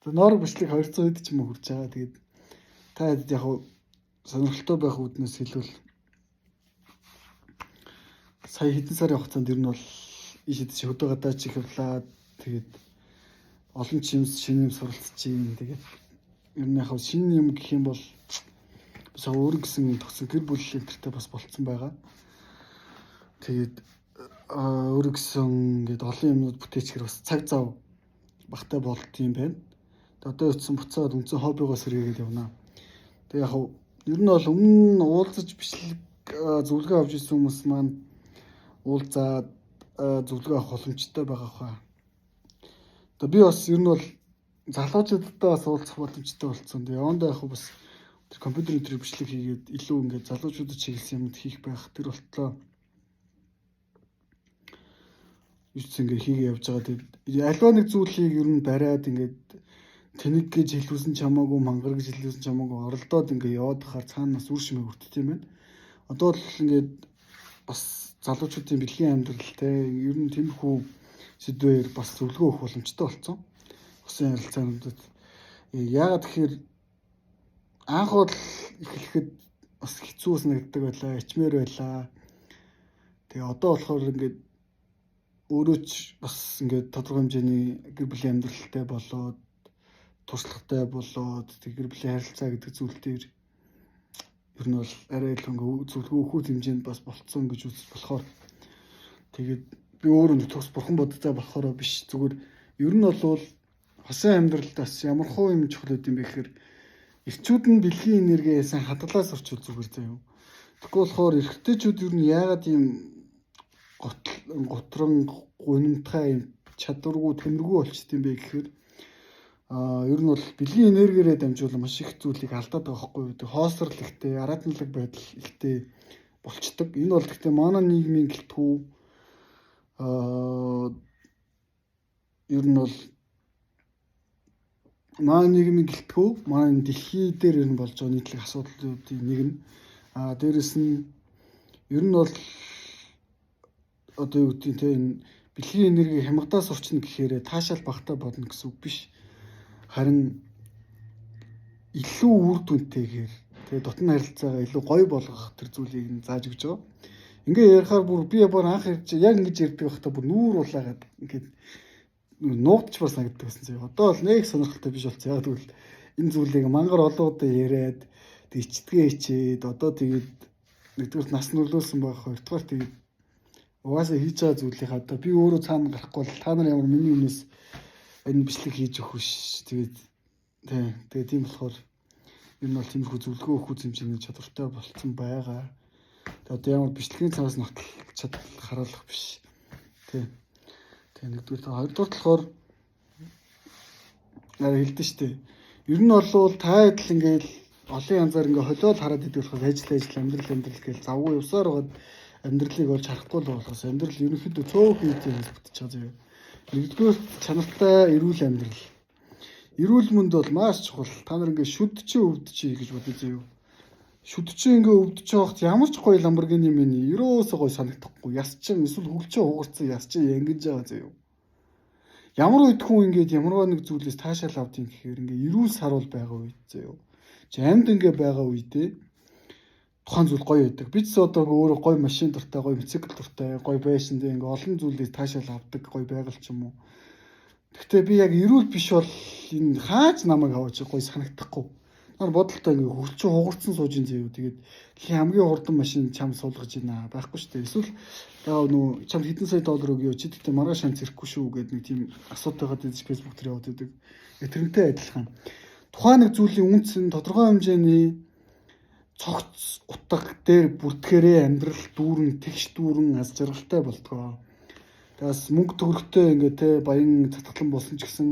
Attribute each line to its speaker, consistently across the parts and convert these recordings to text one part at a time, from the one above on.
Speaker 1: За, ноорог бичлэг 200 хэд ч юм уу хүрч байгаа. Тэгээд та хэд яг сонирхолтой байх үүднээс хэлбэл сая хэдэн сарын хугацаанд ер нь бол ийш тийш хөдөө гадаа чих явлаа. Тэгээд олон чимс шинэ юм суралцж юм. Тэгээд ер нь яг шинэ юм гэх юм бол бас өөр гэсэн тогсон гэр бүл энтертэй бас болцсон байгаа. Тэгээд өөр гэсэн ингээд олон юмнууд бүтээчгэр бас цаг зав багтай болд юм байна. Тэгээд одоо утсан буцаад үндсэн хоббигоо сэргээгээд явна. Тэгээд яг ер нь бол өмнө уулзаж бичлэг зөвлөгөө авч ирсэн хүмүүс маань уулзаад зөвлөгөө авах боломжтой байгаа хаа. Тэгээд би бас ер нь бол залуучуудтай бас уулзах боломжтой болсон. Тэгээд явандаа яг бас тэр компьютер дээр бичлэг хийгээд илүү ингээд залуучуудад чиглэсэн юмд хийх байх. Тэр болтлоо юу ч ингээд хийгээ явж байгаа. Тэгээд альва нэг зүйлийг ер нь бариад ингээд тэнэг гэж хэлүүлсэн ч хамаагүй, мангар гэж хэлүүлсэн ч хамаагүй оролдоод ингээд яваад хахаар цаана нас үр шимээ хүртдэг юм байна. Одоо л ингээд бас залуучуудын бэлгийн амьдрал те ер нь тиймэрхүү сэдвээр бас зөвлөгөө өгөх боломжтой болсон. Усын харилцаануудад яагаад тэгэхээр анх бол эхлэхэд бас хэцүү санагддаг байлаа, ичмээр байлаа. Тэгээ одоо болохоор ингээд өөрөө ч бас ингээд тодорхой хэмжээний гэр бүлийн амьдралтай болоод туршлагатай болоод тэг гэр бүлийн харилцаа гэдэг зүйл дээр ер нь бол арай илүү ингээд зөвлөгөө өгөх хэмжээнд бас болцсон гэж үзэж болохоор тэгээд би өөрөө нэг төгс бурхан бодтой болохоор биш, зүгээр ер нь бол хосын амьдралд бас ямар хуу юм чухал байд юм бэ гэхээр эрчүүд нь бэлгийн энерги сайн хадгалаа сурчвал зүгээр заяа. Тэгэхгүй болохоор эрэгтэйчүүд ер нь яагаад ийм готрон гунамтгай юм чадваргүй тэмэргүй болчт юм бэ гэхээр ер нь бол бэлгийн энергиэрээ дамжуулан маш их зүйлийг алдаад байгаа байхгүй юу. Тэг хоосрол ихтэй, араатналаг байдал ихтэй болчдөг. Энэ бол гэхдээ манай нийгмийн гэлтгүү ер нь бол манай нийгмийн гэлтгүү манай энэ дэлхий дээр ер нь болж байгаа нийтлэг асуудлуудын нэг нь. Дээрэс нь ер нь бол одоо юу гэдгийг те энэ бэлгийн энерги хямгадаа сурчна гэхээр таашаал багтаа бодно гэсэн үг биш. Харин илүү үр дүнтэйгээр тэгээ дотны харилцаагаа илүү гоё болгох тэр зүйлийг нь зааж өгч байгаа. Ингээ ярихаар бүр би бүр анх ярьж яг ингэж ярьдаг байхдаа бүр нүүр улаагаад ингээд нуугдч бас санагддаг байсан заяа. Одоо бол нэг сонирхолтой биш болсон. Яг тэгвэл энэ зүйлийг мангар олон удаа яриад тэг ичдэгээ ичээд одоо тэгээд нэгдүгээр нас нүрлүүлсэн байх, хоёрдугаар тэгээд угаасаа хийж байгаа зүйлийнхаа одоо би өөрөө цаана гарахгүй бол та нар ямар миний өмнөөс энэ бичлэг хийж өгөх биш. Тэгээд тэгээд тийм болохоор ер нь бол тиймэрхүү зөвлөгөө өгөх хэмжээний чадвартай болцсон байгаа. Тэгээд одоо ямар бичлэгийн цаанаас нотол чадвар харуулах биш. Тий. Тэгээ нэгдүгээр, хоёрдугаар болохоор хэлдэж штэ. Ер нь бол та хэд л ингээл олон янзаар ингээ холиол хараад идэг болохоор ажил ажил амьдрал амьдрал гэж завгүй явсаар байгаад амьдралыг олж харахгүй л болохоос амьдрал ерөнхийдөө цөөх хийх юмс бүтэж байгаа заяа. Нэгдүгээр чанартай эрүүл амьдрал. Эрүүл мэнд бол маш чухал. Та нар ингээ шүд чи өвд чи гэж бодож заяа. Шүд чи ингээ өвдөж байхад ямар ч гоё Lamborghini миний ерөөсөө гоё санагдахгүй. Яс чин эсвэл хөлчөө хугарсан яс чин янгиж байгаа заяа. Ямар үед хүн ингээд ямарваа нэг зүйлээс таашаал авдیں гэхээр ингээ эрүүл саруул байгаа үед заяа. Чи амьд ингээ байгаа үедээ тухайн зүйл гоё байдаг. Би ч одоо өөрөө гоё машин дуртай, гоё мотоцикл дуртай, гоё байшин дээр ингээ олон зүйлээс таашаал авдаг, гоё байгаль ч юм уу. Гэхдээ би яг эрүүл биш бол энэ хаач намайг аваач гоё санагдахгүй. Нар бодолтой ингээ хөлчөө хугарцсан сууж ин заяа. Тэгээд дэлхийн хамгийн хурдан машин чам суулгаж байна байхгүй шүү дээ. Эсвэл яа нүү чамд хэдэн сая доллар өгье чи тэгтээ маргааш шанс ирэхгүй шүү гэдэг нэг тийм асуудал байгаад байж Facebook дээр яваад байдаг. Тэрнтэй адилхан. Тухайн нэг зүйлийн үнц нь тодорхой хэмжээний цогц утга дээр бүртгэхээрээ амьдрал дүүрэн тэгш дүүрэн аз жаргалтай болдгоо. Тэгээс мөнгө төгрөгтэй ингээ те баян цатгалан болсон ч гэсэн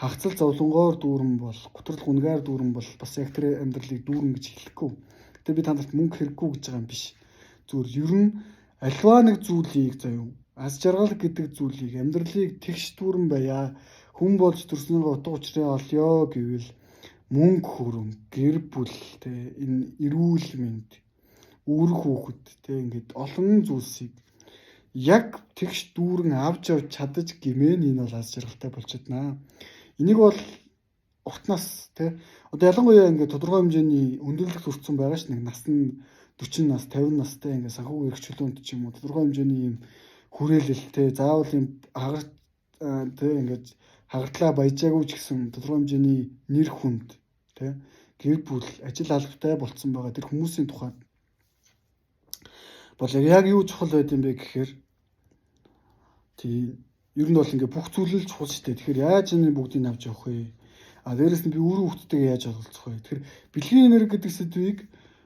Speaker 1: хагацал зовлонгоор дүүрэн бол, гутрал гунгаар дүүрэн бол бас яг тэр амьдралыг дүүрэн гэж хэлэхгүй. Гэтэ би та нарт мөнгө хэрэггүй гэж байгаа юм биш. Зүгээр ер нь альва нэг зүйлийг заяа аз жаргал гэдэг зүйлийг амьдралыг тэгш дүүрэн байя. Хүн болж төрснийгөө утга учирыг олёо гэвэл мөнгө хөрөнгө, гэр бүл те энэ эрүүл мэнд, үр хүүхэд те ингээд олон зүйлсийг яг тэгш дүүрэн авч явж чадаж гимэн энэ бол аз жаргалтай болж чаднаа. Энийг бол урт нас тий одоо ялангуяа ингээд тодорхой хэмжээний өндөрлөгт хүрсэн байгаа ш, нэг нас нь 40 нас, 50 настай ингээд санхүүгийн эрх чөлөөнд ч юм уу тодорхой хэмжээний юм хүрээлэл тий заавал юм хагарт тий ингээд хагартлаа баяжаагүй ч гэсэн тодорхой хэмжээний нэр хүнд тий гэр бүл ажил албатай болцсон байгаа тэр хүмүүсийн тухайд бол яг юу чухал байд юм бэ гэхээр тий ер нь бол ингээ бүх зүйл л чухал шүү дээ. Тэгэхээр яаж энэ бүгдийг авч явах вэ? А дээрэс нь би үр хөвгттэйгээ яаж оролцох вэ? Тэгэхээр бэлгийн энерги гэдэг сэдвийг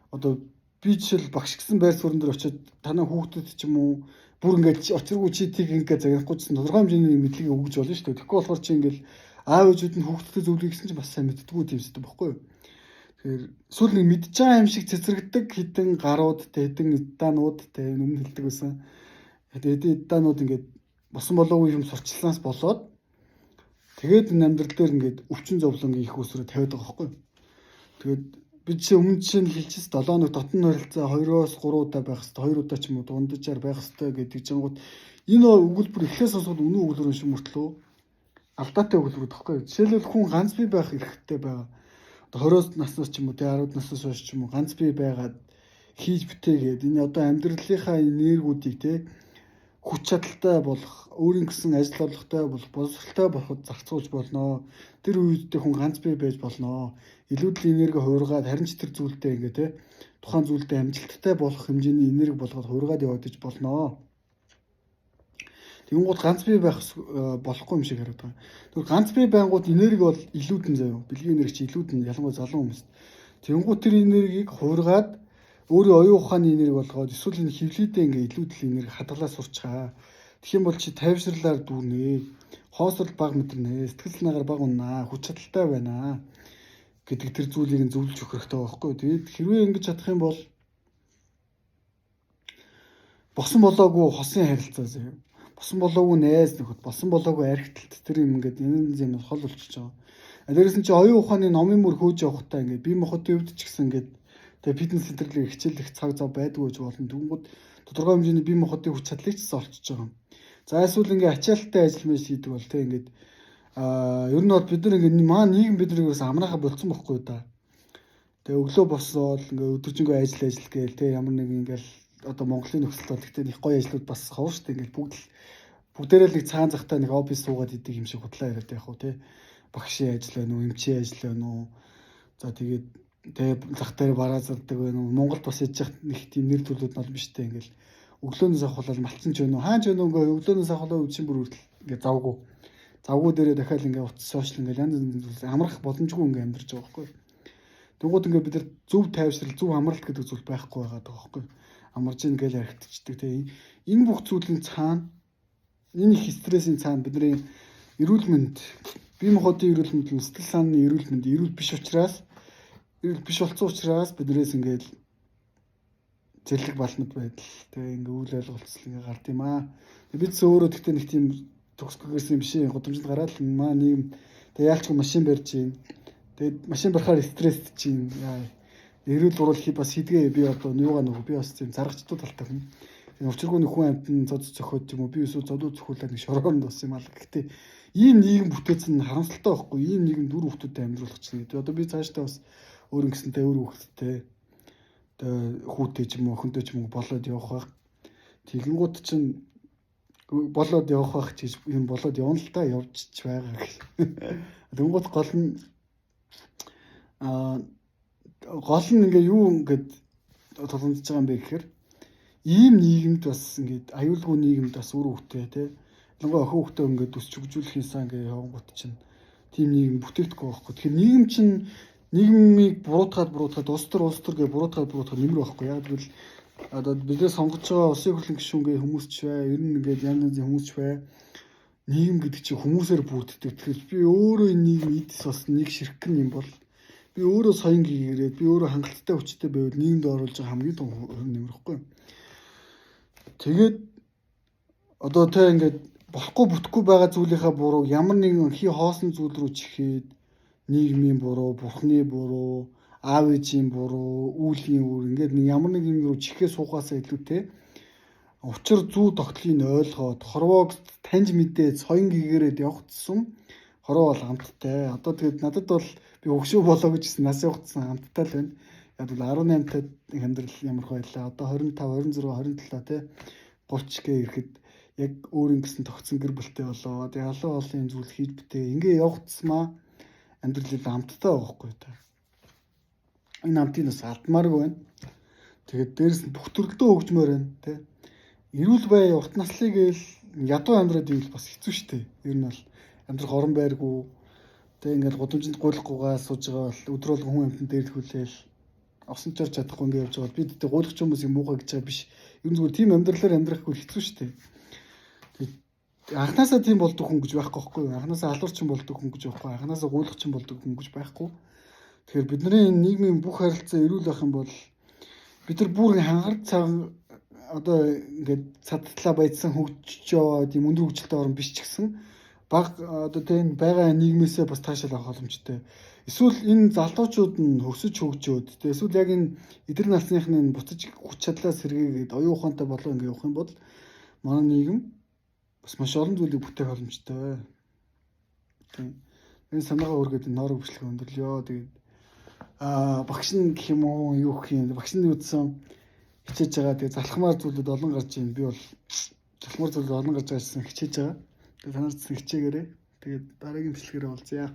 Speaker 1: одоо би жишээл багш гэсэн байр суурин дээр очиод танай хүүхдэд ч юм уу бүр ингээд очиргүй чи тийг ингээд загнахгүй гэсэн тодорхой хэмжээний мэдлэгийг өгч болно шүү дээ. Тэгэхгүй болохоор чи ингээд аав ээжүүд нь хүүхдэд зөвлөе гэсэн чинь бас сайн мэддэггүй тийм сэдв баггүй юу? Тэгэхээр эсвэл нэг мэдж байгаа юм шиг цэцэрэгдэг хитэн гарууд те хитэн эданууд те өмнө хэлдэг байсан. Тэгээд эданууд ингээд босон болоогүй юм сурчлаанаас болоод тэгээд энэ амьдрал дээр ингээд өвчин зовлонгийн их усрээ тавиад байгаа байхгүй. Тэгээд би жишээ өмнө жишээ нь хэлчихсэн 7 хоног дотн харилцаа 2-оос 3 удаа байх хэвээр, 2 удаа ч юм уу дунджаар байх хэвээр гэдэг жингууд энэ өгүүлбэр эхлээс сонсоход үнэн өгүүлбэр юм шиг мөртлөө алдаатай өгүүлбэр байхгүй. Жишээлбэл хүн ганц бие байх эрхтэй байгаа. Одоо 20 наснаас ч юм уу 10 наснаас хойш ч юм уу ганц бие байгаад хийж бүтээгээд энэ одоо амьдралынхаа энергиудыг те хүч чадалтай болох, өөрийн гэсэн ажил орлоготой болох, боловсралтай болоход зарцуулж болно. Тэр үед хүн ганц бие байж болно. Илүүдэл энерги хуургаад харин ч тэр зүйлдээ ингээ те тухайн зүйлдээ амжилттай болох хэмжээний энерги болгоод хуургаад яваад иж болно. Тэгэнгүүт ганц бие байх болохгүй юм шиг харагдаад байгаа. Тэгэхээр ганц бие байнгут энерги бол илүүдэн заяа. Бэлгийн энерги чи илүүдэн, ялангуяа залуу хүмүүст. Тэгэнгүүт тэр энергийг хуургаад өөрийн оюун ухааны энерги болгоод эсвэл энэ хөвлөдөө ингээ илүүдэл энерги хадгалаа сурчгаа. Тэгэх юм бол чи тайвширлаар дүүрнэ. Хоосрол баг мэдэрнэ. Сэтгэл санаагаар баг унаа. Хүч чадалтай байна гэдэг тэр зүйлийг нь зөвлөж өгөх хэрэгтэй байхгүй. Тэгээд хэрвээ ингэж чадах юм бол босон болоогүй хосын харилцаа заяа. Босон болоогүй найз нөхөд, босон болоогүй архиталт тэр юм ингээд энэ юм хол болчихж байгаа. Дээрээс нь чи оюун ухааны номын мөр хөөж явахдаа ингээд бие махбодын хувьд ч гэсэн ингээд тэгээ фитнес центрлийг хичээлэх цаг зав байдгүй гэж болно. Тэнгүүд тодорхой хэмжээний бие махбодын хүч чадлыг ч гэсэн олчиж байгаа юм. За эсвэл ингээ ачаалттай ажил мэл хийдэг бол тэ ингээд ер нь бол бид нар ингээ маа нийгэм бид нарыг бас амраахаа болцсон бохгүй да. Тэгээ өглөө босоод ингээ өдөржингөө ажил ажил гээл тэ ямар нэг ингээл одоо Монголын нөхцөлд бол гэхдээ их гоё ажлууд бас ховор шүү дээ. Ингээл бүгдээрээ л нэг цагаан захтаа нэг офис суугаад идэг юм шиг худлаа яриад байх уу те. Багшийн ажил байна уу, эмчийн ажил байна уу. За тэгээд тэ зах дээр бараа зардаг байна уу. Монголд бас яж нэг тийм нэр төлүүд нь олон биш те. Ингээл өглөөнөөс авахлал малцсан ч байна уу. Хаан ч байна уу ингээ өглөөнөөс авахлаа өвчин бүр хүртэл ингээ завгүй. Завгүй дээрээ дахиад ингээ утас сошиал ингээ янз янзын зүйлс амрах боломжгүй ингээ амьдарч байгаа байхгүй. Тэнгууд ингээ бид нар зөв тайвшрал, зөв амралт гэдэг зүйл байхгүй байгаа байхгүй. Амарж ийн гээл яригдчихдаг те. Энэ бүх зүйлийн цаана энэ их стрессийн цаана бидний эрүүл мэнд, бие махбодын эрүүл мэнд, сэтгэл санааны эрүүл мэнд эрүүл биш учраас, эрүүл биш болсон учраас биднээс ингээл зэрлэг балмад байдал тэгээ ингээ үйл ойлголцол ингээ гард юм аа. Бид ч өөрөө тэгтээ нэг тийм төгсгөгөөсөн юм биш ээ. Гудамжинд гараад маа нийгэм тэгээ яалчгүй машин барьж юм. Тэгээд машин барихаар стресст чинь яа. Эрүүл уруул хий бас хийдгээ би одоо юугаа нөгөө би бас тийм заргачдуу талтай хүн. Тэгээ учиргүй нэг хүн амьтан зод зөхөд юм уу би эсвэл зодуу зөхүүлээд нэг шороонд бас юм аа. Гэхдээ ийм нийгэм бүтээсэн нь харамсалтай байхгүй. Ийм нийгэм дөрөв хүүхдүүдтэй амьдруулах чинь гэдэг. Одоо би цаашдаа бас өөр ингэсэнтэй өөр хүүхдтэй тэгээ хүүтэй ч юм уу охинтой ч юм уу болоод явах байх. Тэгэнгүүт чинь болоод явах байх ч юм болоод явна л та явж ч байгаа гэх. Тэгэнгүүт гол нь гол нь ингээ юу ингээд тулгамдж байгаа юм бэ гэхээр ийм нийгэмд бас ингээд аюулгүй нийгэмд бас үр хөвгтэй те. Ялангуяа охин хөвгтэй ингээд өсч хөгжүүлэхин сан ингээ явангууд чинь тийм нийгэм бүтээхгүй байхгүй. Тэгэхээр нийгэм чинь нийгмийг буруутгаад улс төр гэж буруутгаад нэмэр байхгүй. Яг гэвэл одоо бидний сонгож байгаа улсын хурлын гишүүн гээ хүмүүс ч бай, ер нь ингээд янз янзын хүмүүс ч бай. Нийгэм гэдэг чинь хүмүүсээр бүрддэг. Тэгэхээр би өөрөө энэ нийгэм эдс бас нэг ширхгэн юм бол би өөрөө соён гийгэрээд би өөрөө хангалттай хүчтэй байвал нийгэмд оруулж байгаа хамгийн том нэмэр байхгүй. Тэгээд одоо тэ ингээд болохгүй бүтэхгүй байгаа зүйлийнхаа бурууг ямар нэгэн хий хоосон зүйл рүү чихээд нийгмийн буруу, бурхны буруу, аав ээжийн буруу, үүлийн үр ингээд нэг ямар нэг юм руу чихээ суухаасаа илүүтэй учир зүү тогтлыг ойлгоод хорвоог таньж мэдээд соён гэгэрээд явах тусам Хороо бол амттай. Одоо тэгээд надад бол би хөгшөө болоо гэж хэлсэн нас явагдсан амттай л байна. Яг бол 18 тад амьдрал ямар байлаа. Одоо 25, 26, 27 тий 30 гэ ирэхэд яг өөр ингэсэн тогтсон гэр бүлтэй болоо. Тэгээ олон олон юм зүйл хийж битээ. Ингээ явагдсмаа амьдрал илүү амттай байгаа байхгүй та. Энэ амтыг бас алдмааргүй байна. Тэгээд дээрэс нь бүх төрлөө хөгжмөр байна тий. Эрүүл бай, урт наслыг гээл ядуу амьдраад ивэл бас хэцүү шттэ. Ер нь бол амьдрах орон байргүй. Тэг ингээл гудамжинд гуйлахгүйгаа сууж байгаа бол өдөр болгон хүн амьтан дээрлэхүүлээл осон ч орч чадахгүй ингээ явж байгаа. Би тэгтээ гуйлагч хүмүүсийг муухай гэж байгаа биш. Ер нь зүгээр тийм амьдралаар амьдрахгүй хэцүү шттэ. Тэгээд анханасаа тийм болдог хүн гэж байхгүй байхгүй юу? Анханасаа алуурчин болдог хүн гэж байхгүй. Анханасаа гуйлагчин болдог хүн гэж байхгүй. Тэгэхээр бидний энэ нийгмийн бүх харилцаа эрүүл байх юм бол бид нар бүр хангарч цагаан одоо ингээд цадтлаа баядсан хөгжиж яваа тийм өндөр хөгжилтэй орн биш ч гэсэн баг одоо тийм байгаа нийгмээсээ бас таашаал авах боломжтой. Эсвэл энэ залуучууд нь өсөж хөгжөөд тийм эсвэл яг энэ эдгээр насныхны энэ буцаж хүч чадлаа сэргээгээд оюун ухаантай болоо ингэ явах юм бол манай нийгэм бас маш олон зүйлийг бүтээх боломжтой. Тийм. Энэ санаагаа өргөд энэ ноорог бичлэг өндөрлөё. Тэгээд багш нь гэх юм уу юу гэх юм багш нь үзсэн хичээж байгаа. Тэгээд залхмаар зүйлүүд олон гарч ийн. Би бол залхмаар зүйлүүд олон гарч байгаа гэсэн хичээж байгаа. Тэгээд та нар ч гэсэн хичээгээрэй. Тэгээд дараагийн бичлэгээр уулзъя.